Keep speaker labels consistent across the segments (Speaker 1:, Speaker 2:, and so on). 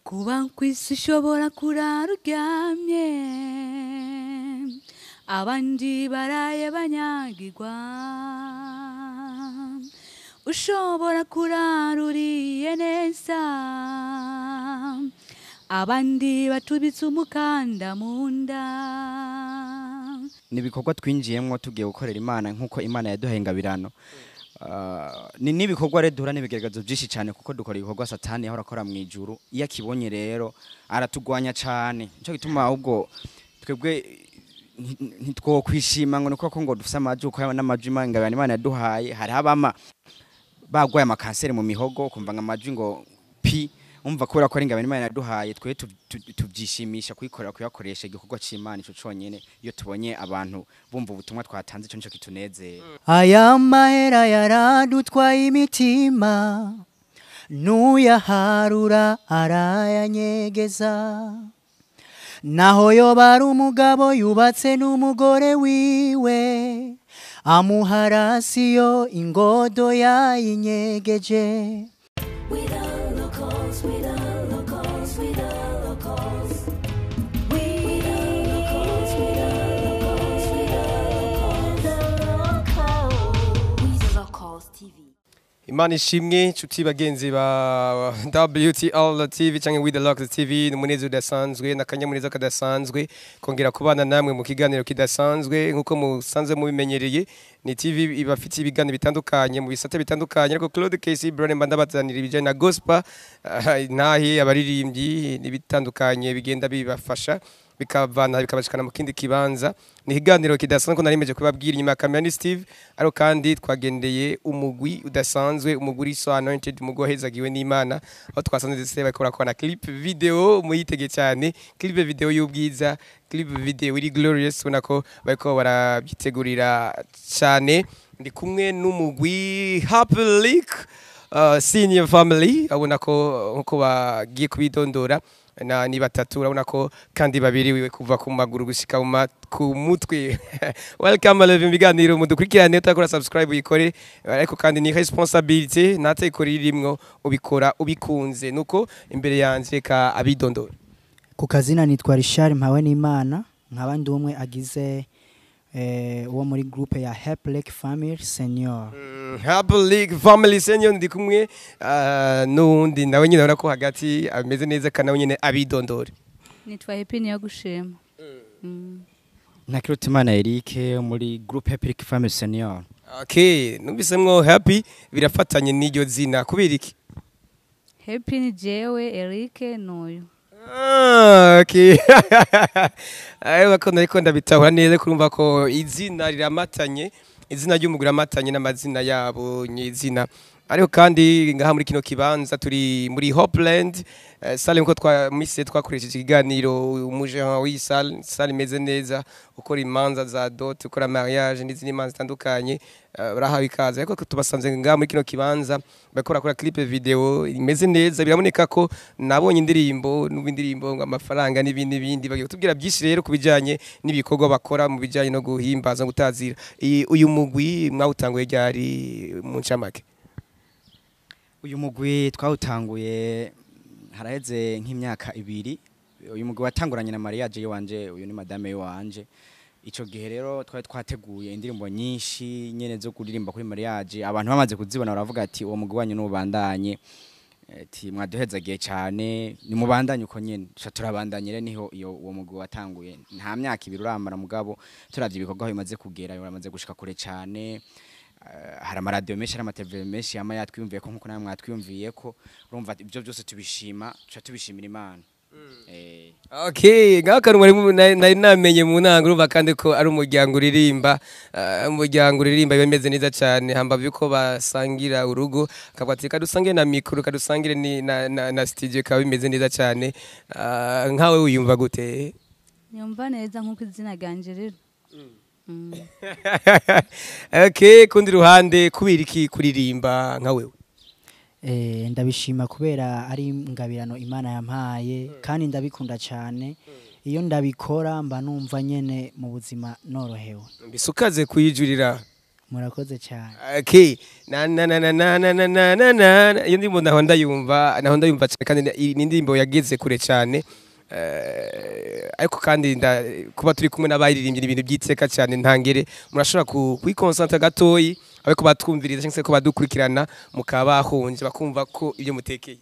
Speaker 1: Kuba kw'isi ushobora kurara uryamye, abandi baraye banyagirwa. Ushobora kurara uriye neza, abandi batubitse umukanda mu nda.
Speaker 2: Ni ibikorwa twinjiyemwo tugiye gukorera Imana nk'uko Imana yaduhaye ingabirano. Ni n'ibikorwa rero duhura n'ibigeragezo byinshi cyane, kuko dukora ibikorwa Satani yahora akora mu ijuru. Iyo akibonye rero aratugwanya cyane. Nico gituma ahubwo twebwe ntitwokwishima ngo niko ko ngo dufise amajwi, kuko n'amajwi Imana, ingabirano Imana yaduhaye, hariho abama bagwaye amakanseri mu mihogo, kumva ngo amajwi ngo pi umva, kubera ko ari ingabirano Imana yaduhaye, twe tuvyishimisha kuyikorera, kuyakoresha igikorwa c'Imana. Ico conyene, iyo tubonye abantu bumva ubutumwa twatanze, ico nico kitunezera.
Speaker 3: Aya mahera yaradutwaye imitima, nuyaharura arayanyegeza. Naho yoba ari umugabo yubatse n'umugore wiwe, amuha rasiyo ingodo yayinyegeje.
Speaker 4: We the locals, we the locals, we the locals. We the locals, we the locals, we the locals. We the locals TV.
Speaker 5: Imana ishimwe, inshuti bagenzi ba WTL TV cyangwa We The Locals TV. Ni umunezero udasanzwe n'akanyamuneza kadasanzwe kongera kubana namwe mu kiganiro kidasanzwe. Nk'uko musanzwe mubimenyereye, ni TV ibafitiye ibiganiro bitandukanye mu bisate bitandukanye, ariko Claude KC Brown mba ndabazanira ibijyanye na gospel, ntahe abaririmbyi n'ibitandukanye bigenda bibafasha, bikavana bikabashikana mu kindi kibanza. Ni ikiganiro kidasanzwe ko narimeje kubabwira. Inyuma ya kamera ni Steve, ariko kandi twagendeye umugwi udasanzwe, umugwi uri so anointed, umugwi wahezagiwe n'Imana, aho twasanze ndetse bariko barakora na clip video. Muyitege cyane, clip video y'ubwiza, clip video iri glorious. Ubona ko bariko barabyitegurira cyane. Ndi kumwe n'umugwi Happy League Senior Family. Abona ko nkuko bagiye kubidondora na ni batatu, urabona ko kandi babiri wiwe kuva ku maguru gushika ku mutwe. Welcome live mu biganiro, mudukurikirane. Utakora subscribe uyikore, ariko kandi ni responsibility nateko ririmwo, ubikora ubikunze. Nuko imbere yanje ka abidondora.
Speaker 3: Ku kazina nitwa Richard Mpawenimana, nkaba ndi umwe agize uwo muri groupe ya Happy Lake Family Senior.
Speaker 5: Happy League Family Senior. Ndi kumwe n'uwundi nawe nyine, urabona ko hagati ameze neza, kandi nawe nyine abidondore.
Speaker 1: Nitwa Happy niyo gushima.
Speaker 2: Ntakirutimana Eric, muri groupe Happy Lake Family Senior.
Speaker 5: Okay, numvisemwo Happy, birafatanye n'iryo zina kubera iki?
Speaker 1: Happy ni jewe, Eric n'uyu.
Speaker 5: Ah, okay. Ayo bakunda, ariko ndabitahura neza kurumva ko izina riramatanye, izina ry'umugwi ramatanye n'amazina yabo nyizina. Ariko kandi ngaha muri kino kibanza turi muri Hopeland salle, nkuko twa mise twakoresheje ikiganiro umuje w'iyi salle, salle imeze neza, ukora imanza za dot, ukora mariage n'izindi manza zitandukanye, barahawe ikaze. Ariko tubasanze ngaha muri kino kibanza bakora kora clip video imeze neza. Biraboneka ko nabonye indirimbo, n'ubu indirimbo ngo amafaranga n'ibindi n'ibindi. Bagiye kutubwira byinshi rero ku bijyanye n'ibikorwa bakora mu bijyanye no guhimbaza no gutazira. Uyu mugwi mwawutanguye ryari mu ncamake?
Speaker 2: Uyu mugwi twawutanguye haraheze nk'imyaka 2. Uyu mugwi watanguranye na mariage yiwanje, uyu ni madame yiwanje. Ico gihe rero twari twateguye indirimbo nyinshi nyene zo kuririmba kuri mariage. Abantu bamaze kuzibona baravuga ati: "Uwo mugwi wanyu nubandanye, ati mwaduhezagiye cyane, nimubandanye uko nyene." Tuca turabandanye rero, niho iyo uwo mugwi watanguye. Nta myaka 2 uramara, mugabo turavye ibikorwa aho bimaze kugera, biramaze gushika kure cyane. Hari amaradiyo menshi, hari amateleviziyo menshi yama yatwiyumviye ko, nkuko namwe mwatwiyumviye ko. Urumva ibyo byose tubishima, tuca tubishimira Imana.
Speaker 5: Okay, ngaho kantu nari namenye mu ntango, urumva kandi ko ari umuryango uririmba, umuryango uririmba biba bimeze neza cyane. Hambavu yuko basangira urugo, akavuga ati kadusangire na mikoro, kadusangire ni na studio, ikaba bimeze neza cyane. Nkawe wiyumva gute?
Speaker 1: Nyumva neza nk'uko izina ryanje rero.
Speaker 5: Okay, kundi ruhande, kubera iki kuririmba nka wewe?
Speaker 3: Ndabishima kubera ari ingabirano Imana yampaye, kandi ndabikunda cyane. Iyo ndabikora mba numva nyene mu buzima norohewe.
Speaker 5: Mbisukaze kuyijurira.
Speaker 3: Murakoze cyane.
Speaker 5: Okay, na na na na na na na na na na, iyo ndirimbo naho ndayumva, naho ndayumva cyane, kandi ni indirimbo yageze kure cyane. Ariko kandi kuba turi kumwe n'abayiririmbye ni ibintu by'iteka cyane ntangere. Murashobora kuyiconcentra gatoyi, ariko batwumviriza cyangwa se ko badukurikirana mukaba bahunje bakumva ko ibyo mutekeye.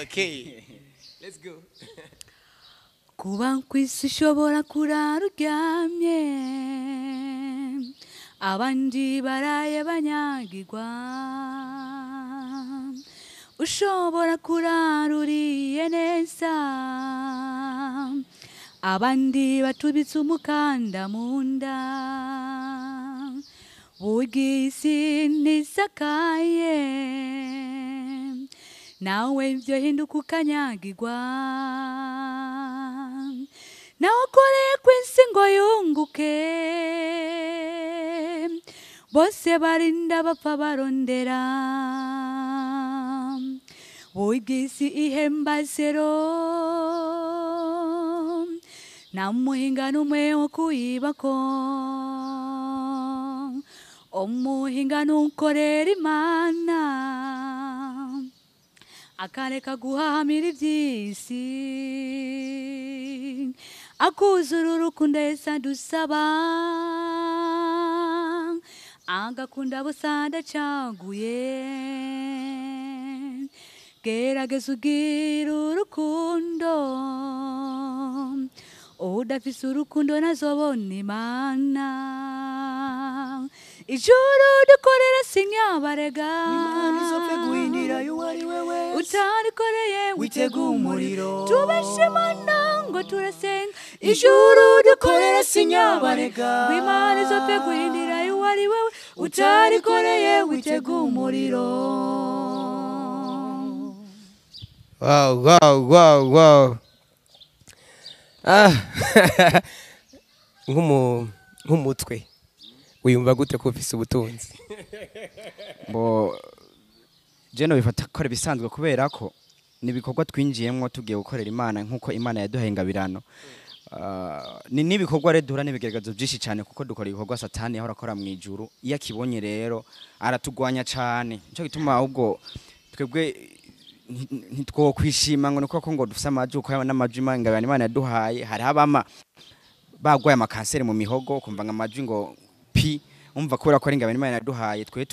Speaker 5: Okay, let's go.
Speaker 1: Kuba ku isi ushobora kurara uryamye, abandi baraye banyagirwa. Ushobora kurara uriye neza, abandi batubitse umukanda mu nda. Burya isi ntisakaye, nawe ibyo hinduka ukanyagirwa. Nawe ukoreye ku isi ngo yunguke, bose barinda bapfa barondera. Burya isi ihemba zero, nta muhinga n'umwe wo kuyibako. Umuhinga n'ukorera Imana, akareka guhahamira iby'isi, akuzura urukundo Yesu adusaba, agakunda bose adacaguye. Gerageza ugire urukundo, udafise urukundo ntazobona Imana. Ijuru dukorera sinyabarega,
Speaker 3: Imana izopfe guhindira uwo ari we wese
Speaker 1: utarikoreye
Speaker 3: witega umuriro.
Speaker 1: Tubeshe Imana ngo turasenga. Ijuru dukorera
Speaker 3: sinyabarega,
Speaker 1: ngo Imana izopfe guhindira uwo ari we utarikoreye witega umuriro.
Speaker 5: Wow. Ah, nk'umutwe wiyumva gute ko ufise ubutunzi?
Speaker 2: Bo je no bifata ko ari bisanzwe, kubera ko ni ibikorwa twinjiyemwo tugiye gukorera Imana nkuko Imana yaduhaye ingabirano. Ni n'ibikorwa rero duhura n'ibigaragazo byinshi cyane, kuko dukora ibikorwa Satani yahora akora mu ijuru. Iyo akibonye rero aratugwanya cyane. Nico gituma ahubwo twebwe ntitwokwishima ngo niko ko ngo dufise amajwi, kuko n'amajwi Imana ingabirano Imana yaduhaye. Hariho abama bagwaye amakanseri mu mihogo, kumva ngo amajwi ngo pi, umva, kubera ko ari ingabirano Imana yaduhaye, twe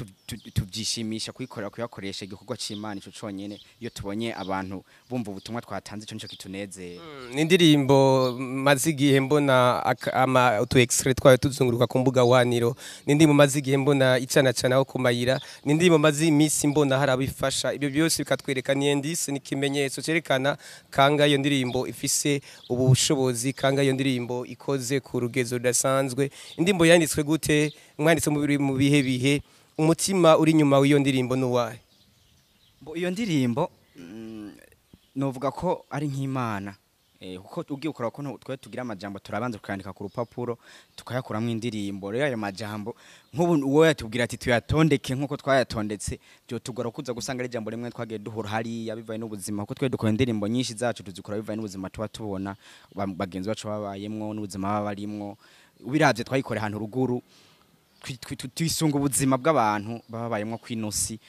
Speaker 2: tubyishimisha kuyikorera, kuyakoresha igikorwa c'Imana. Ico conyene, iyo tubonye abantu bumva ubutumwa twatanze, ico nico kitunezera.
Speaker 5: Ni indirimbo maze igihe mbona ama utu extrait twayo tuzunguruka ku mbuga waniro. Ni indirimbo maze igihe mbona icana cana aho ku mayira. Ni indirimbo maze iminsi mbona hari abifasha. Ibyo byose bikatwereka ni indice, ni ikimenyetso cyerekana kanga iyo ndirimbo ifise ubu bushobozi, kanga iyo ndirimbo ikoze ku rugezo rudasanzwe. Indirimbo yanditswe gute? Mwanditse mu bihe? Umutima uri inyuma w'iyo ndirimbo n'uwahe?
Speaker 2: Bo iyo ndirimbo novuga ko ari nk'Imana, kuko ugiye ukora ko twe tugira amajambo, turabanza tukayandika ku rupapuro, tukayakuramwo indirimbo. Rero ayo majambo, nk'ubu uwo yatubwira ati tuyatondeke nk'uko twayatondetse, byotugora kuza gusanga ari ijambo rimwe twagiye duhura hariya bivaye n'ubuzima, kuko twe dukora indirimbo nyinshi zacu tuzikora bivaye n'ubuzima tuba tubona bagenzi bacu babayemwo n'ubuzima baba barimwo. Ubiravye twayikoreye ahantu ruguru, twisunga ubuzima bw'abantu baba babayemwo kw'inosi,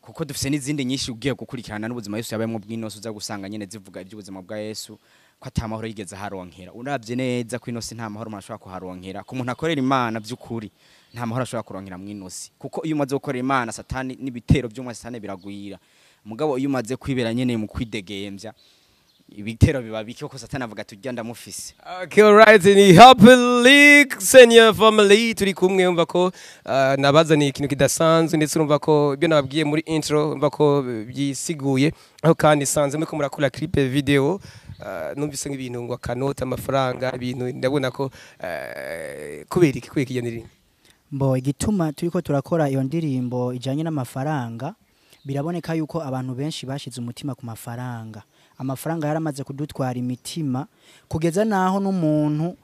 Speaker 2: kuko dufise n'izindi nyinshi ugiye gukurikirana n'ubuzima Yesu yabayemwo bw'inosi, uza gusanga nyene zivuga iby'ubuzima bwa Yesu, ko ata mahoro yigeze aharonkera. Uravye neza ko inosi nta mahoro umuntu ashobora kuharonkera. Ku muntu akorera Imana by'ukuri, nta mahoro ashobora kuronkera mu inosi, kuko iyo umaze gukorera Imana, Satani n'ibitero by'umwe Satani biragwira. Mugabo iyo umaze kwibera nyene mu kwidegemvya, ibitero biba bike, kuko Satani avuga ati urya ndamufise.
Speaker 5: Okay, alright, ni Happy League Senior Family turi kumwe. Umva ko nabazaniye ikintu kidasanzwe, ndetse urumva ko ibyo nababwiye muri intro, umva ko byisiguye. Aho kandi sanze muri ko murakora clip video, numvise nk'ibintu ngo akanota, amafaranga, ibintu ndabona ko kubera iki iyo ndirimbo?
Speaker 3: Mbo igituma turiko turakora iyo ndirimbo ijanye n'amafaranga, biraboneka yuko abantu benshi bashize umutima ku mafaranga. Amafaranga yaramaze kudutwara imitima, kugeza naho n'umuntu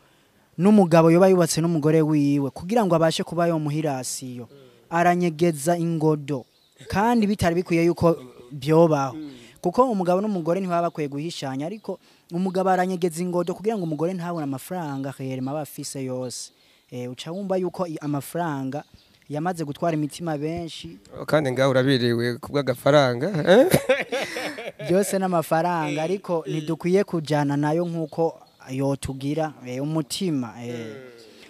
Speaker 3: n'umugabo yoba yubatse n'umugore wiwe, kugira ngo abashe kuba yomuhirasiyo, aranyegeza ingodo, kandi bitari bikwiye yuko byobaho, kuko umugabo n'umugore ntibaba bakwiye guhishanya. Ariko umugabo aranyegeza ingodo kugira ngo umugore ntabone amafaranga rema aba afise yose. Uca wumva yuko amafaranga Yamaze gutwara imitima benshi.
Speaker 5: Kandi ngaho uraberewe kubw'agafaranga, eh?
Speaker 3: Byose n'amafaranga, ariko ntidukwiye kujyana nayo nk'uko yotugira umutima.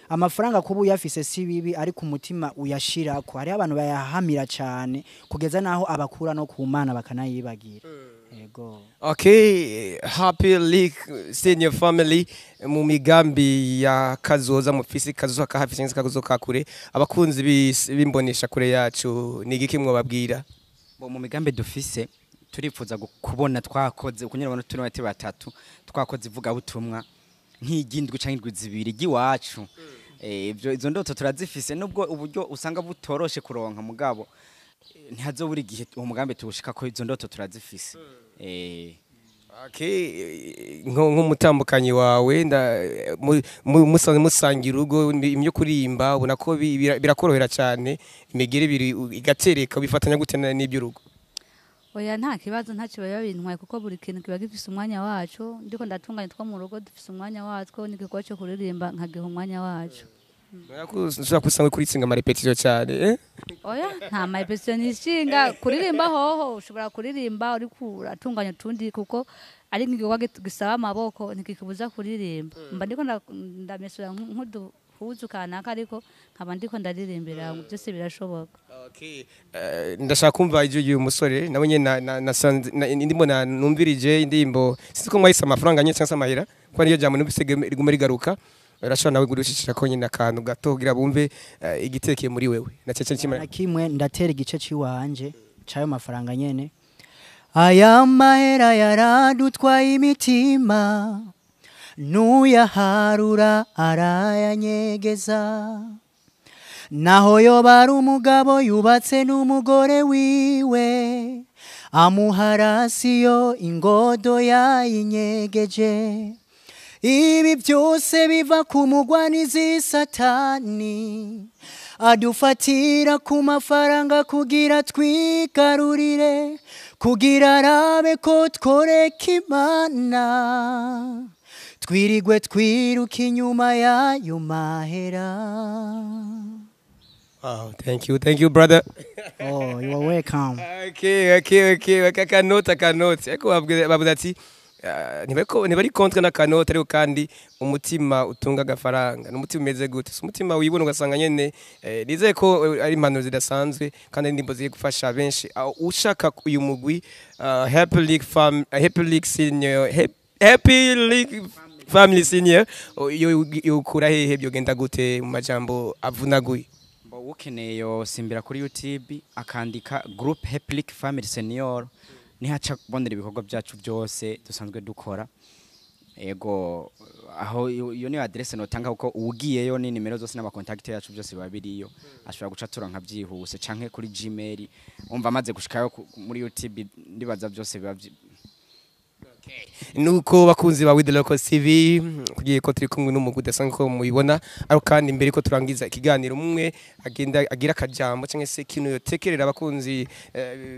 Speaker 3: Amafaranga kuba uyafise si bibi, ariko umutima uyashirako, hariho abantu bayahamira cyane kugeza n'aho abakura no ku Mana bakanayibagira. Yego.
Speaker 5: Okay, Happy League Senior Family, mu migambi ya kazoza mufisi, kazoza ka hafi cyangwa se kazoza ka kure, abakunzi b'imbonesha kure yacu, ni igiki mwababwira?
Speaker 2: Bo mu migambi dufise, turifuza kubona twakoze ukunyura abantu turi bati batatu, twakoze ivugabutumwa nk'igindwi canke indwi zibiri ry'iwacu. Ivyo izo ndoto turazifise, nubwo uburyo usanga butoroshe kuronka, mugabo ntihazobura igihe uwo mugambi tuwushika ko. Izo ndoto turazifise.
Speaker 5: Okay, nk'umutambukanyi wawe musanzwe musangira urugo, ibyo kuririmba ubona ko birakorohera cyane, imigeri ibiri igatereka, bifatanya gute n'iby'urugo?
Speaker 1: Oya, nta kibazo, ntacyo biba bintwaye, kuko buri kintu kiba gifise umwanya wacu. Ndiko ndatunganya two mu rugo, dufise umwanya watwo, n'igikorwa cyo kuririmba nkagiha umwanya wacu.
Speaker 5: Ushobora kusanga kuri tsinga ama répétition cyane, eh?
Speaker 1: Oya, nta ma répétition nishinga. Kuririmba hoho ushobora kuririmba uriko uratunganya utundi, kuko ari nk'igikorwa gisaba amaboko, ntikikubuza kuririmba. Mba ndiko ndamesura nk'uduhuzu kanaka, ariko nkaba ndiko ndaririmbira, byose birashoboka.
Speaker 5: Okay. Ndashaka kumva ijwi ry'uyu musore nawe nyene nasanze ndimo numvirije indirimbo, sinzi ko mwahise amafaranga nyine cyangwa se amahera, kuko niyo jambo numvise riguma rigaruka. Urashobora nawe gushishira ko nyine akantu gato kugira bumve igitekeye muri wewe na cece kimwe.
Speaker 3: Na kimwe, ndatera igice ciwanje c'ayo mafaranga nyene. Aya mahera yaradutwaye imitima, nuyaharura arayanyegeza, naho yoba ari umugabo yubatse n'umugore wiwe, amuha ration, ingodo yayinyegeje. Ibi byose biva ku mugwanizi Satani, adufatira ku mafaranga kugira twigarurire, kugira arabe ko tworeka Imana, twirigwe twiruka inyuma y'ayo mahera.
Speaker 5: Wow, thank you, thank you, brother.
Speaker 3: Oh, you are welcome.
Speaker 5: Okay, akanoti, akanoti, ariko bavuze ati ntibari contre n'akanoti, ariko kandi umutima utunga agafaranga ni umutima umeze gute? Si umutima wibona ugasanga nyene. Nizeye ko ari impanuro zidasanzwe kandi ari indirimbo zigiye gufasha benshi. Ushaka uyu mugwi Happy League Fam, Happy League Senior, Happy League Family Senior, iyo yukura hehe, byogenda gute mu majambo avunaguye?
Speaker 2: Mbo ukeneye yosimbira kuri YouTube akandika Group Happy League Family Senior, nihaca kubonera ibikorwa byacu byose dusanzwe dukora. Ego, aho iyo niyo adresse notanga, kuko ugiyeyo ni nimero zose n'ama contact yacu byose biba biriyo, ashobora guca turonka byihuse, canke kuri Gmail. Umva, amaze gushikayo muri YouTube, ndibaza byose biba
Speaker 5: Nuko bakunzi ba With The Local TV, kugiye ko turi kumwe n'umugwi udasanzwe ko mubibona, ariko kandi mbere ko turangiza ikiganiro, umwe agenda agira akajambo cyangwa se kino yotekerera abakunzi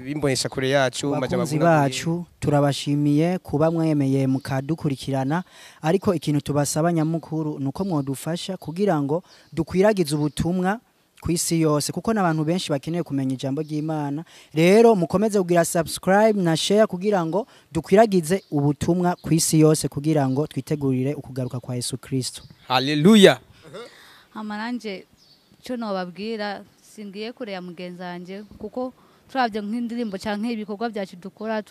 Speaker 5: bimbonesha kure yacu mu majambo
Speaker 3: Abakunzi
Speaker 5: avunaguye.
Speaker 3: bacu, turabashimiye kuba mwemeye mukadukurikirana, ariko ikintu tubasaba nyamukuru ni uko mwodufasha kugira ngo dukwiragize ubutumwa ku isi yose, kuko n'abantu benshi bakeneye kumenya ijambo ry'Imana. Rero mukomeze kugira subscribe na share kugira ngo dukwiragize ubutumwa ku isi yose, kugira ngo twitegurire ukugaruka kwa Yesu Kristo.
Speaker 5: Haleluya.
Speaker 1: Hama nanje cyo nobabwira, singiye kure ya mugenzi wanje, kuko turavye nk'indirimbo canke ibikorwa byacu dukora,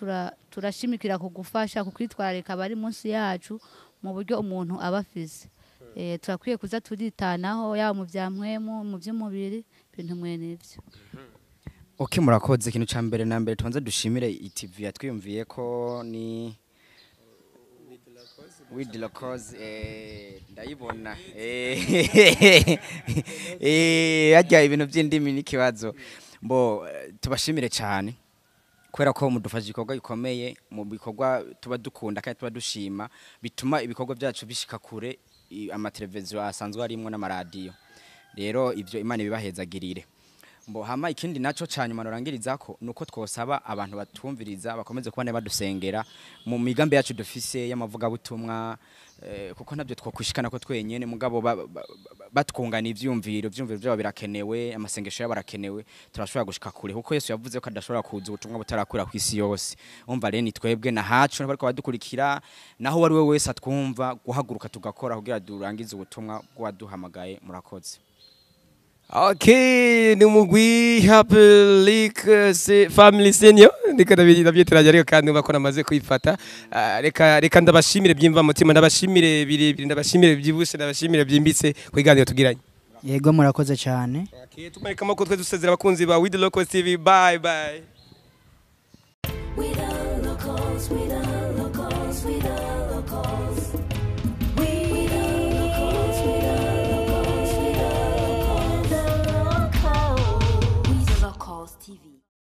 Speaker 1: turashimikira ku gufasha, ku kwitwararika abari munsi yacu mu buryo umuntu aba afise. Turakwiye kuza turitanaho, yaba mu vya mpwemu, mu vy'umubiri, ibintu mwene ivyo.
Speaker 2: Okay, murakoze. Ikintu ca mbere na mbere, tubanze dushimire ITV yatwiyumviye ko ni With the Locals, ndayibona, harya ibintu by'indimi n'ikibazo. Mbo tubashimire cyane kubera ko mudufasha igikorwa gikomeye mu bikorwa tuba dukunda kandi tuba dushima, bituma ibikorwa byacu bishika kure, amateleviziyo asanzwe arimwo n'amaradiyo. Rero ivyo Imana ibibahezagirire. Mbo hama ikindi naco canyuma norangirizako nuko twosaba abantu batumviriza bakomeze kubana badusengera mu migambi yacu dufise y'amavugabutumwa, kuko ntabyo twokwishikana ko twenyene, mugabo batwungana ivyumviro, ivyumviro byabo birakenewe, amasengesho yabo arakenewe, turashobora gushika kure, kuko Yesu yavuze ko adashobora kuza ubutumwa butarakura ku isi yose. Umva rero ni twebwe na hacu n'abariko badukurikira, naho uwari we wese atwumva, guhaguruka tugakora kugira durangize ubutumwa bw'uwaduhamagaye. Murakoze.
Speaker 5: Okay, ni umugwi Happy League Family Senior, ndiko ndabyitiranya, ariko kandi ubako namaze kwifata. Reka ndabashimire byimva mutima, ndabashimire birebire, ndabashimire byibushe, ndabashimire byimbitse ku biganiro tugiranye.
Speaker 3: Yego, murakoze cyane.
Speaker 5: Okay, tumarika amaboko twe dusezera abakunzi ba With The Locals TV. Bye bye.